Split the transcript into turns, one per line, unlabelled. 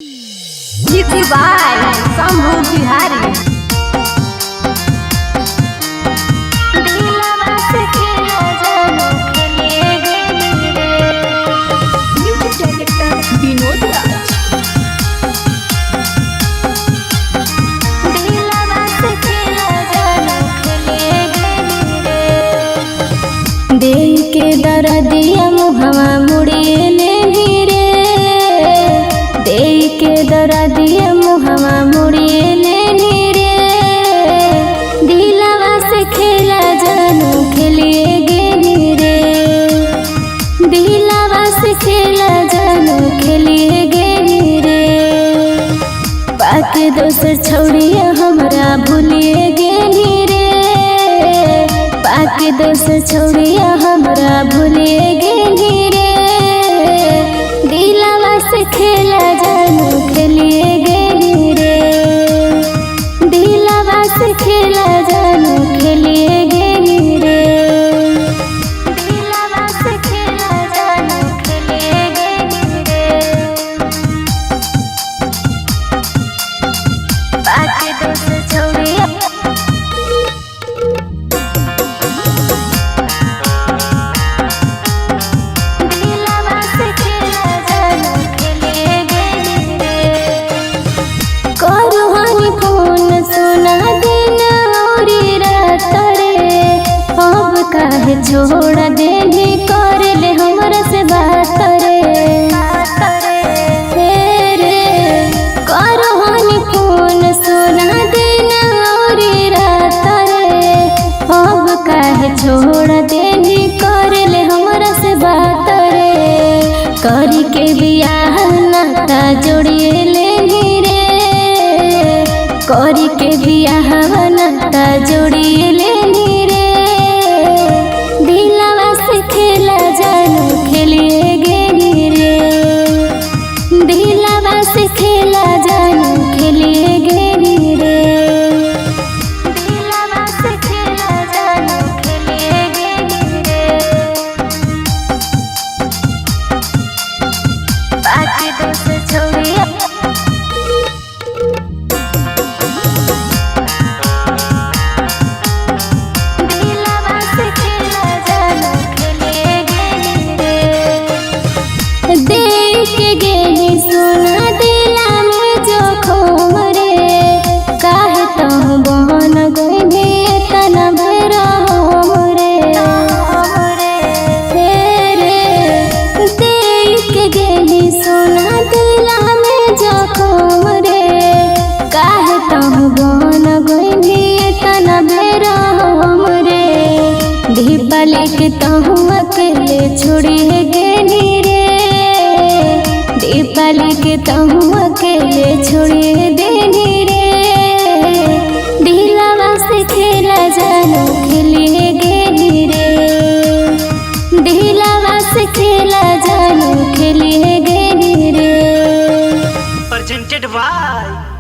Music by Shambhu Bihari.
Music director Vinod Raj.
देह के दरदिया मुहवा मुड़िए रे, देह के दरदिया मुहवा मुड़िए रे। दिलवा से खेला जानू खेलिए गेनी रे, दिलवा से खेला जानू खेलिए गेनी रे। बाकी दोसर छौड़िया हमरा भूलिए गेनी रे, बाकी दोसर छौड़िया हमरा भूलिए गेनी रे। दिलवा से खेला जानू खेलिए गेनी रे, दिलवा से खेला जानू खेलिए गेनी रे। दिलवा से खेला जानू खेलिए गेनी रे। बाकी दोसर छौड़िया दिलवा से खेला जानू खेलिए गेनी रे। करूहानी फोन सुना देना औरी रात रे, अब काहे छोड़ देनी कर ले हमरा से बात रे। हे रे करूहानी फोन सुना देना औरी रात रे, अब काहे छोड़ देनी कर ले हमरा से बात रे। करी के बियाह नाता जोड़िए लेनी रे, करी के बियाह नाता जोड़िए लेनी रे। दिलवा से खेला जानू खेलिए गेनी रे, दिलवा से खेला जानू खेलिए गेनी रे। दिलवा से खेला जानू खेलिए गेनी रे। बाकी दोसर छौड़िया दिलवा से खेला जानू खेलिए गेनी रे। देख के गेनी सोना दिला में जोखम रे, काहे तहु बहन गइनी तना बेरा हम रे। हे रे देख के गेनी सोना दिला में जोखम रे, काहे तहु बहन गइनी तना बेरा हम रे। दीपाली के तहु अकेले छोड़िए गेनी रे, दीपाली के तहु अकेले